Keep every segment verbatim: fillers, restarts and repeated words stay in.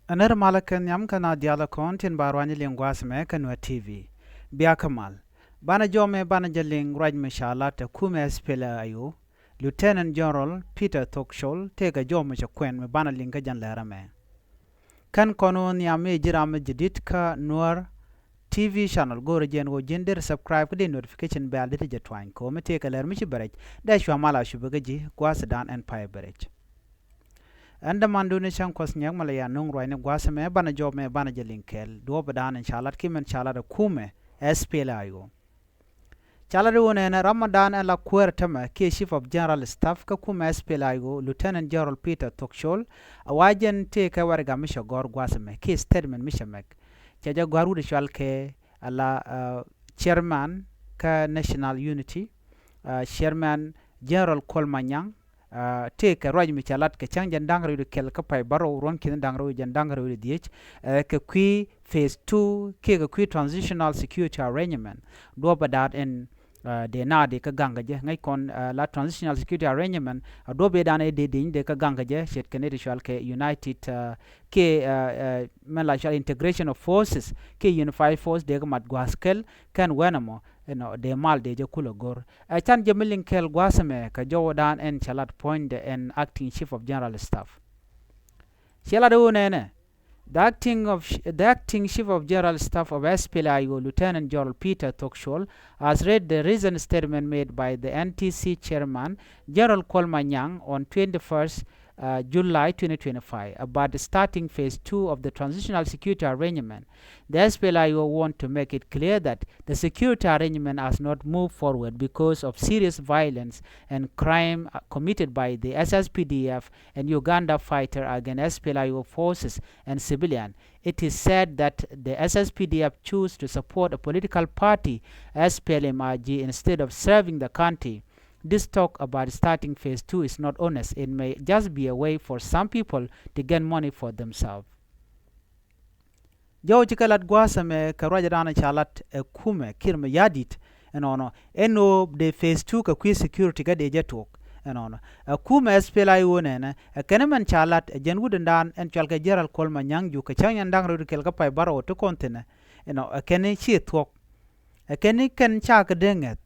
Ɛ nɛr malä kɛ nhiam kä na diaal kɔn tin ba ruany liŋ gua̱a̱th mɛ kä Nuɛr T V. Bia kä mal. Banɛ jɔmɛ banɛ jɛ liŋ ruac mi ca lat ɛ kumɛ S P L A I O, Lieutenant General Peter Thok Col, tëëkɛ jɔmɛ cɛ kuɛn mi banɛ liŋ kä jɛn lɛrä mɛ. Kän kɔn wä nhiam mi ji̱ ram mi jɛ dit kä Nuɛr T V channel, go̱rɛ jɛn wä ji̱n deri subscribe kä di notification bell di ti jɛ tuany kɛ wä mi tëëkɛ lɛr mi ci bɛ rɛc dee cua mal a cupɛ kä ji̱ gua̱a̱th dan ɛn pay bɛ rɛc. Ɛn dämandun ni cäŋ kuɔth nyɛk mɛ lɛ ya nuŋ ruacni gua̱a̱th mɛ banɛ jɔmɛ banɛ jɛ liŋ kɛɛl duɔ̱ɔ̱pɛ dan ɛn ca lat ki mɛn ca lat ɛ kumɛ S P L A I O. Ca lat i̱ wun ɛn ram mɔ dan ɛn la kuäär tämɛ kiɛ Chief of General Staff kä kumɛ S P L A I O, Lieutenant General Peter Thok Col, a wa jɛn tëëkɛ warɛga mi cɛ gɔ̱r gua̱a̱th mɛ kiɛ statement mi cɛ mɛk. Cɛ jɛ gɔ̱r wut cual kɛ a la uh, chairman kä National Unity, uh, Chairman General Kuol Manyang, uh, tëëkɛ ruac mi ca lat kɛ cäŋ jɛn da̱ŋ rɛw kɛl kä pay bärɔw ruɔ̱n ki̱n da̱ŋ rɛw jɛn da̱ŋ rɛw dhiec, uh, kɛ kui̱ phase two kiɛ kɛ kui̱ transitional security arrangement. Duɔ̱ɔ̱pɛ da̱a̱t ɛn uh, dee naat dee kä gaŋ kɛ jɛ ŋäc kɔn, uh, la transitional security arrangement a duɔ̱ɔ̱p ëëdan ëë dee dee kä gaŋ kɛ jɛ ce̱tkɛ ni ti cual kɛ United, uh, kiɛ, uh, uh, mɛn la cual integration of forces kiɛ unified force dee kä mat gua̱a̱th kɛl kɛn wɛn ɛmɔ, you know, dee mal dee jɛ kulɛ go̱r. Ɛ can jɛ mi liŋ kɛɛl gua̱a̱th ɛmɛ kɛ jɔwädan ɛn cɛ lat puɔ̱nydɛ ɛn acting chief of general staff. Ciɛ lat ɛ ɣöö nɛnɛ, the acting of, the acting chief of general staff of S P L A I O, Lieutenant General Peter Thok Col, has read the recent statement made by the N T C chairman, General Kuol Manyang, on twenty-first uh, July twenty twenty-five about the starting phase two of the transitional security arrangement. The S P L A I O want to make it clear that the security arrangement has not moved forward because of serious violence and crime, uh, committed by the S S P D F and Uganda fighter against S P L A I O forces and civilian. It is said that the S S P D F choose to support a political party, S P L M I G, instead of serving the country. This talk about starting phase two is not honest. It may just be a way for some people to get money for themselves. Jɔw ci kɛ lat gua̱a̱th ɛmɛ kɛ ruacdan ca lat ɛ kumɛ Kiir Mayardit ɛnɔnɔ ɛn ɣöö dee phase two kɛ kui̱ security kä dee jɛ tuɔɔk ɛnɔnɔ. Ɛ kumɛ S P L A I O nɛnɛ ɛ kɛn mɛn ca lat ɛ jɛn wutdan ɛn cual kɛ General Kuol Manyang juk kɛ cäŋ yɛn da̱ŋ rɛw kɛl kä pay bärɔw ti kɔn thi̱nɛ. Ɛnɔ ɛ kɛn ci thuɔ̱k. Ɛ kɛn kɛn ca kɛ dee ŋɛth.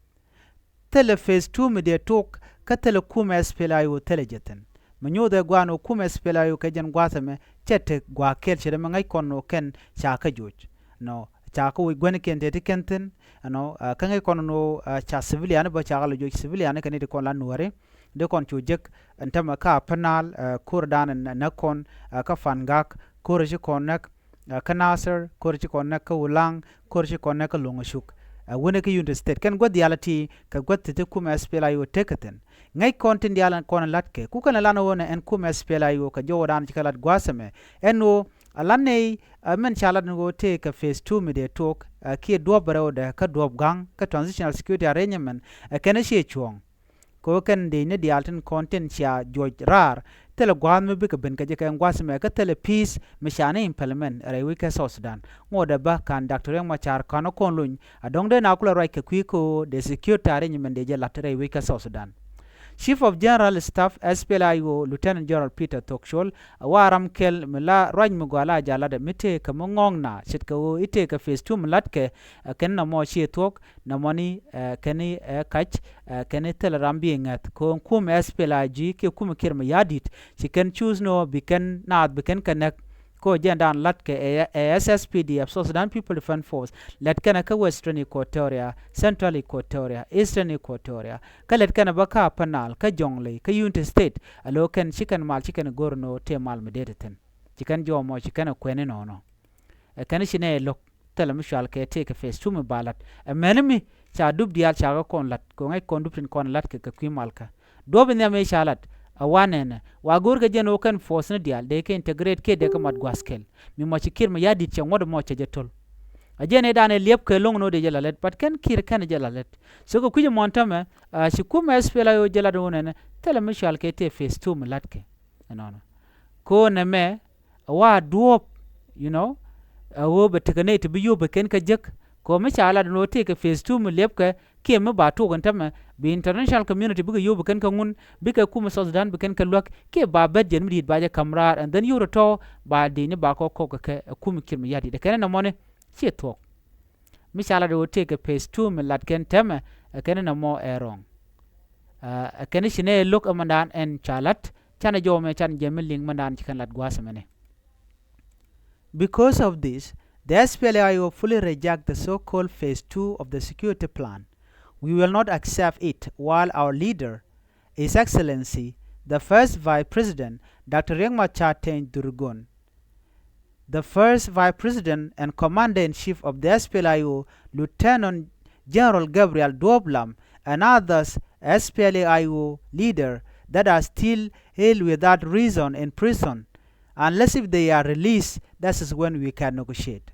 Thilɛ phase two mi dee tok kä thilɛ kumɛ S P L A I O thilɛ jɛ thi̱n. Mi nyothɛ gua̱a̱n ɣöö kumɛ S P L A I O kɛ jɛn gua̱a̱th ɛmɛ cɛ tek gua̱a̱ kɛl ce̱t ɛmɛ ŋäc kɔn ɣöö kɛn ca kä joc. Nɔ ca kä wi̱c guänikiɛn tëë ti kɛn thi̱n. Ɛnɔ kä ŋäc kɔn ɣöö ca civilian bä ca kä lɛ joc civilian kɛ ni ti kɔn la nuääri. Di kɔn cu jek ɛn tämɛ kä Upper Nile, ko̱rdan ɛn näk kɔn kä Fangak, ko̱r ci kɔn näk kä Nasir, ko̱r ci kɔn näk kä Ulaŋ, ko̱r ci kɔn näk kä Loŋcuk. Ɛ wänɛ kä Unity State kɛn guäth diaal ti kɛ guäth ti ti kumɛ S P L A I O tekɛ thi̱n. Ŋäc kɔn tin diaal kɔn la̱tkɛ ku kɛn lan ɣöö nɛ ɛn kumɛ S P L A I O kɛ jɔwädan ci kɛ lat gua̱a̱th ɛmɛ. Ɛn ɣöö a lan nɛy ɛ mɛn ca lat ɛn ɣöö tëë kɛ phase two mi dee tok ɛ kiɛ duɔ̱ɔ̱p rɛwdɛ kä duɔ̱ɔ̱p ga̱ŋ kä transitional security arrangement ɛ kɛn ɛ ciɛ cuɔ̱ɔ̱ŋ. Kɛ ɣöö kɛn dee ni diaal tin kɔn tin cia juɔc raar thilɛ gua̱a̱th mi bikɛ ben kɛ jɛ kɛ gua̱a̱th mɛ kä thilɛ peace mi ca ni implement rɛy wec kä South Sudan. Ŋotdɛ bä ka̱n Doctor Riek Machar ka̱n ɛ kɔn lony a dɔ̱ŋ dee na kulɛ ruac kɛ kui̱ kɛ ɣöö dee security arrangement dee jɛ la̱t rɛy wec kä South Sudan. Chief of General Staff S P L A I O Lieutenant General Peter Thok Col a wa ram kɛl mi la ruac mi gɔaa la jalatdɛ mi tëë kɛ mi ŋɔ̱ɔ̱ŋ na ce̱tkɛ ɣöö i̱ tëë kɛ phase two mi la̱tkɛ ɛ kɛn nɔmɔ ciɛ thuɔ̱k. Nɔmɔni ɛ kɛn i̱ ɛ kac ɛ kɛn i̱ thilɛ ram bi ŋäth ko̱o̱ŋ kum S P L A I G kiɛ kum Kiir Mayardit ci kɛn cuuth ni ɣöö bi kɛn naath bi kɛn kɛ näk. Ko̱o̱ŋ jɛn daan la̱tkɛ ɛ S S P D F, South Sudan People Defense Force, lät kɛnɛ kä Western Equatoria, Central Equatoria, Eastern Equatoria, kä lät kɛnɛ bä kä Upper Nile, kä Jonglei, kä Unity State. A lo̱o̱ kɛn ci kɛn mal ci kɛn go̱r ni ɣöö tëë mal mi dee ti thi̱n. Ci kɛn jɔɔmɔ ci kɛn ɛ kuɛn inɔnɔ. Ɛ kɛn ci nɛ lo̱k thilɛ mi cual kɛ tëëkɛ phase two mi ba la̱t. Ɛ mɛni mi ca dup diaal ca kɛ kɔn la̱t kɛ ŋäc kɔn dup tin kɔn la̱t kɛ kɛ kui̱ malkä. Duɔ̱ɔ̱p in nhiam mi ca la̱t ɛ wanɛnɛ wa go̱o̱rkɛ jɛn ɣöö kɛn force ni diaal dee kɛ integrate kiɛ dee kɛ mat gua̱a̱th kɛl. Mi mɔ ci Kiir Mayardit cɛ ŋuɔ̱t mɔ cɛ jɛ to̱l. A jɛn ëëdan ɛ liɛp kɛ lo̱ŋ ni ɣöö dee jɛ la̱t lät, but kɛn Kiir kɛn jɛ la̱t lät. So kɛ kui̱c ɛmɔn tämɛ, a ci kumɛ S P L A I O jɛ la̱t ɣöö nɛnɛ thilɛ mi cual kɛ tëë phase two mi la̱tkɛ. Ɛnɔnɔ. Ko̱o̱n ɛmɛ ɛ wa duɔ̱ɔ̱p, you know, ɛ ɣöö bɛ tekɛ nɛy ti bi yop ɛ kɛn kä jek. Kɛ ɣöö mi ca lat ɛn ɣöö tëëkɛ phase two mi liɛpkɛ kiɛ mi ba tok ɛn tämɛ, Bi international community bikɛ yio̱w bi kɛn kɛ ŋun, bikɛ kumɛ South Sudan bi kɛn kɛ luäk kiɛ ba bɛt jɛn mi di̱i̱t ba jɛ ka̱m raar, and then yio̱w tɔ̱tɔ̱ ba di̱i̱t ni ba kɔk kɔk kɛ ɛ kumɛ Kiir Mayardit. Ɛ kɛn nɛ mɔni ciɛ thuɔ̱k. Mi ca lat ɣöö tëëkɛ phase two mi lat kɛn tɛmɛ, ɛ kɛn nɛ mɔ ɛ wrong. Ɛ kɛn ci nɛ lo̱k ɛmɛndan ɛn ca lat canɛ jɔw mɛ can jɛ mi liŋ mɛndan ci kɛn lat gua̱a̱th ɛmɛni. Because of this, the S P L A I O fully reject the so-called phase two of the security plan. We will not accept it while our leader, His Excellency, the First Vice President, Doctor Riek Machar Teny Dhurgon, the First Vice President and Commander-in-Chief of the S P L A I O, Lieutenant General Gabriel Duop Lam, and others S P L A I O leader that are still held without reason in prison. Unless if they are released, that is when we can negotiate.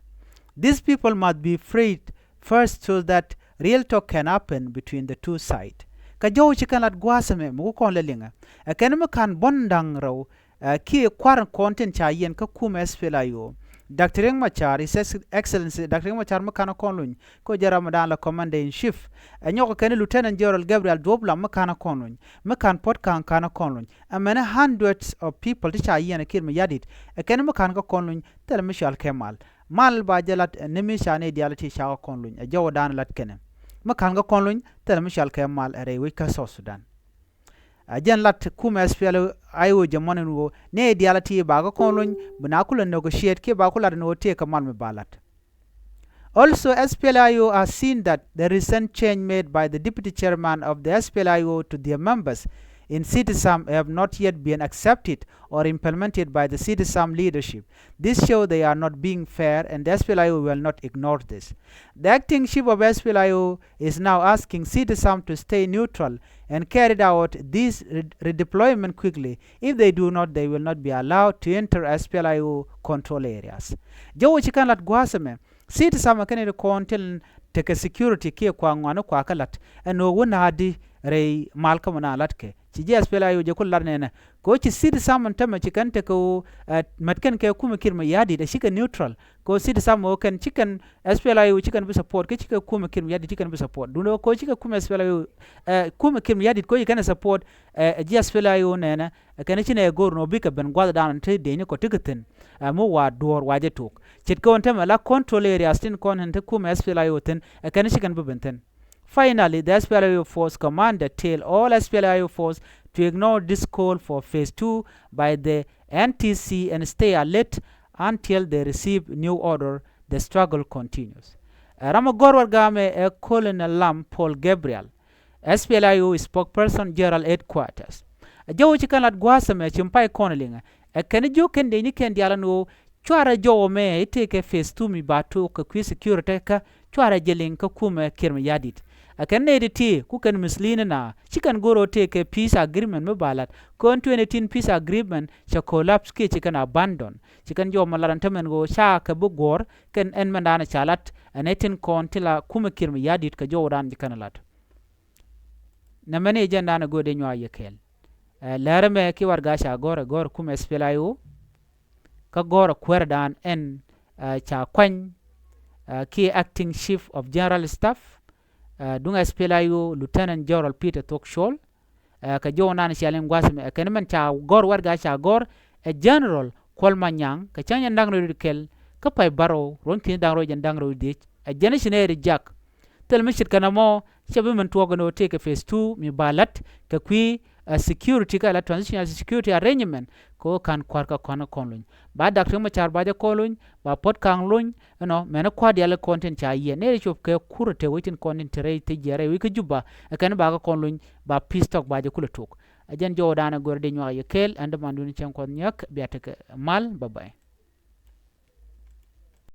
These people must be freed first so that real talk can happen between the two sides. Kä jɔw ci kɛn lat gua̱a̱th ɛmɛ mi ku kɔn lɛ liŋɛ. Ɛ kɛn mi ka̱n buɔ̱n da̱ŋ rɛw, ɛ, kiɛ kua̱r kɔn tin ca yiɛn kä kumɛ S P L A I O. Doctor Riek Machar, His Ex-, Excellency Doctor Riek Machar mi ka̱n kɔn luny, kä jɛ ram mi da̱a̱n la Commander in Chief. Ɛ nyɔk kɛn Lieutenant General Gabriel Duop Lam mi ka̱n kɔn luny, mi ka̱n puɔ̱t ka̱n ka̱n kɔn luny. Ɛmɛni hundreds of people ti ca yiɛn ɛ Kiir Mayardit. Ɛ kɛn mi ka̱n kä kɔn luny, thilɛ mi cɔal kɛ mal. Mal ba jɛ lat, ɛ, ni mi ca ni diaal ti ca kɛ kɔn luny. Ɛ jɔwdan lat kɛnɛ. Mi ka̱n kä kɔn luny, thilɛ mi cɔal kɛ mal ɛ rɛy wec kä South Sudan. Ɛ jɛn lat kumɛ S P L A I O jɛ mɔni ni ɣöö ni diaal ti ba kɛ kɔn luny, bi na kulɛ negotiate kiɛ ba ku lat ni ɣöö tëëkɛ mal mi ba lat. Also, S P L A I O has seen that the recent change made by the deputy chairman of the S P L A I O to their members in CITESAM have not yet been accepted or implemented by the CITESAM leadership. This shows they are not being fair, and the S P L A I O will not ignore this. The acting chief of S P L A I O is now asking CITESAM to stay neutral and carry out this re-, redeployment quickly. If they do not, they will not be allowed to enter S P L A I O control areas. Jɔw ci kɛn lat gua̱a̱th ɛmɛ. CITESAM ɛ kɛn i̱ kɔn tin tekɛ security kiɛ kua ŋuani kua kä lat. Ɛn ɣöö wä na̱a̱di rɛy mal kä mɛ na lat kɛ. Ci ji̱ S P L A I O jɛ ku lat nɛnɛ. Kɛ ɣöö ci CITESAM ɛn tämɛ ci kɛn tekɛ ɣöö, ɛ, mät kɛn kɛ kumɛ Kiir Mayardit ɛ cikɛ neutral. Kɛ ɣöö CITESAM ɣöö kɛn ci kɛn S P L A I O ci kɛn bi support, kä cikɛ kumɛ Kiir Mayardit ci kɛn bi support. Duundɛ ɣöö kɛ ɣöö cikɛ kumɛ S P L A I O, ɛ, kumɛ Kiir Mayardit kɛ ɣöö ci kɛn support, ɛ, ɛ ji̱ S P L A I O nɛnɛ, ɛ kɛn ci nɛ go̱o̱r nɔ bikɛ ben gua̱thdan ti dee ni kɔ ti kɛ thi̱n. Ɛ mi wa duɔ̱ɔ̱r wa jɛ tok. Ce̱tkɛ ɣöö tämɛ la control areas tin kɔn tin ti kumɛ S P L A I O thi̱n, ɛ kɛn ci kɛn bi ben thi̱n. Finally, the S P L A I O force commander tell all S P L A I O force to ignore this call for phase two by the N T C and stay alert until they receive new order. The struggle continues. Ɛ ram ɛ gɔ̱r wär ga̱a̱mɛ ɛ Colonel Lam Paul Gabriel, S P L A I O spokesperson, General Headquarters. Ɛ jɔw ci kɛn lat gua̱a̱th ɛmɛ ci pay kɔn liŋɛ. Ɛ kɛn jiök kɛn dee ni kɛn diaal ɛn ɣöö cuarɛ jɔw ɛmɛ i̱ tëëkɛ phase two mi ba tok kɛ kui̱ security kä cuarɛ jɛ liŋ kä kumɛ Kiir Mayardit. Ɛ kɛn nɛy ti ti ku kɛn mislead ni na ci kɛn go̱r ɣöö tëëkɛ peace agreement mi ba lat. Kɔn twenty eighteen peace agreement cɛ collapse kiɛ ci kɛn abandon. Ci kɛn jɔw mɛ lat ɛn tämɛn ɣöö ca kɛ bi guɔ̱ɔ̱r kɛn ɛn mɛndan ca lat ɛn ɛ tin kɔn ti la kumɛ Kiir Mayardit kɛ jɔwdan ci kɛn lat. Nɛ mɛni jɛn dan ɛ go̱o̱r dee nyuak yɛ kɛɛl. Ɛ, lɛr ɛmɛ ki warɛga ca gɔ̱r, ɛ gɔ̱r kumɛ S P L A I O. Kä gɔ̱r ɛ kuäärdan ɛn, ɛ, ca kuany, ɛ, ki acting chief of general staff, ɛ, duŋ S P L A I O Lieutenant General Peter Thok Chol. Ɛ, kɛ jɔwdan cial in gua̱th ɛmɛ, ɛ, kɛn mɛn ca gɔ̱r warɛga ca gɔ̱r ɛ General Kuɔl Manyaŋ kɛ cäŋ jɛn da̱ŋ rɛw kɛl kä pay bärɔw ruɔ̱n ki̱ni da̱ŋ rɛw jɛn da̱ŋ rɛw dhiec. Ɛ jɛn ci nɛ ri jak. Thil mi ce̱tkɛ nɔmɔ cɛ bi min tuɔɔk ɛn ɣöö tëëkɛ phase two mi ba la̱t kɛ kui̱, ɛ, security kä la transitional security arrangement kɛ ɣöö ka̱n kua̱r kä kɔn kɔn luny. Ba Doctor Riek Machar ba jɛ kɔn luny, ba Puɔt Kaŋ luny, ɛnɔ mɛn kua̱r diaal kɔn tin ca yiɛn. Nɛy ti cop kɛ kur te wec tin kɔn tin te rɛy te jiɛɛr rɛy wec kä Juba, ɛ kɛn ba kɛ kɔn luny, ba peace talk ba jɛ kulɛ tok. Ɛ jɛn jɔwdan ɛ gɔ̱r dee nyuak yɛ kɛɛl, ɛn dämandu ni cäŋ Kuɔth Nhiäk, bia tekɛ mal, bye bye.